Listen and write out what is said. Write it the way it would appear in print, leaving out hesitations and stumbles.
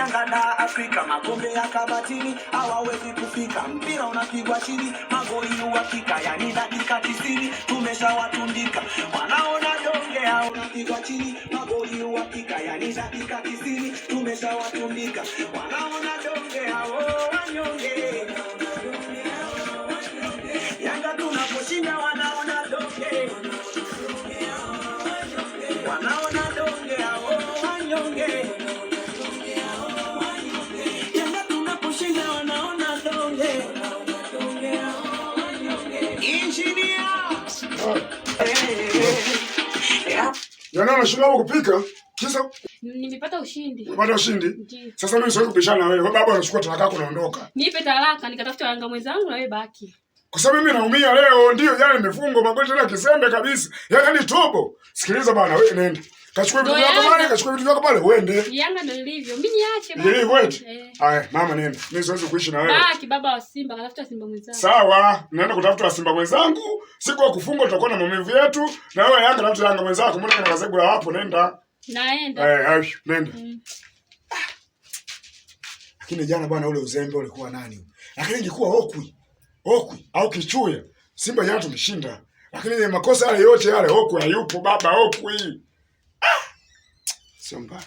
Yanga da Afrika, makombe ya kabatini hawawezi kufika. Mpira unapigwa chini, magoli uhakika, yani dakika 90 tumeshawatundika. Wanaona donge hao, unapigwa chini, magoli uhakika, yani dakika 90 tumeshawatundika. Wanaona donge hao, wanyonge. Yanga tunaposhinda wanaona donge, wanaona donge hao, wanyonge. Yanga tunaposhinda wanaona donge. Injinia. Eh, Yaani anashindwa hapo kupika. Kisa Nimepata ushindi. Umepata ushindi? Ndiyo. Sasa mimi siwezi kubishana na wewe. Wewe baba unachukua talaka yako unaondoka. Nipe talaka nikatafuta Yanga mwenzangu na wewe baki. Kwa sababu mimi naumia leo, ndio jana nimefungwa magoli tena kisembe kabisa. Yaani ni tobo. Sikiliza bana, wewe nenda. Kachukua vitu Ndio vyako Yanga. pale, kachukua vitu vyako pale, uende. Yanga ndio ilivyo. Mimi niache baba. Ndio eti. Eh. Haya, mama nenda. Mimi siwezi kuishi na wewe. Baki baba wa Simba, katafuta Simba mwenzangu. Sawa, naenda kutafuta Simba mwenzangu. Siku ya kufungwa tutakuwa na maumivu yetu. Na wewe Yanga tafuta Yanga mwenzako. Mbona kana kazegula hapo nenda. Naenda. Eh, eh, nenda. Lakini jana bwana, ule uzembe ulikuwa nani? Lakini ingekuwa Okwi, Okwi au Kichuya, Simba jana tumeshinda. Lakini ile makosa yale yote yale Okwi hayupo baba, Okwi. Ah! Sio mbaya.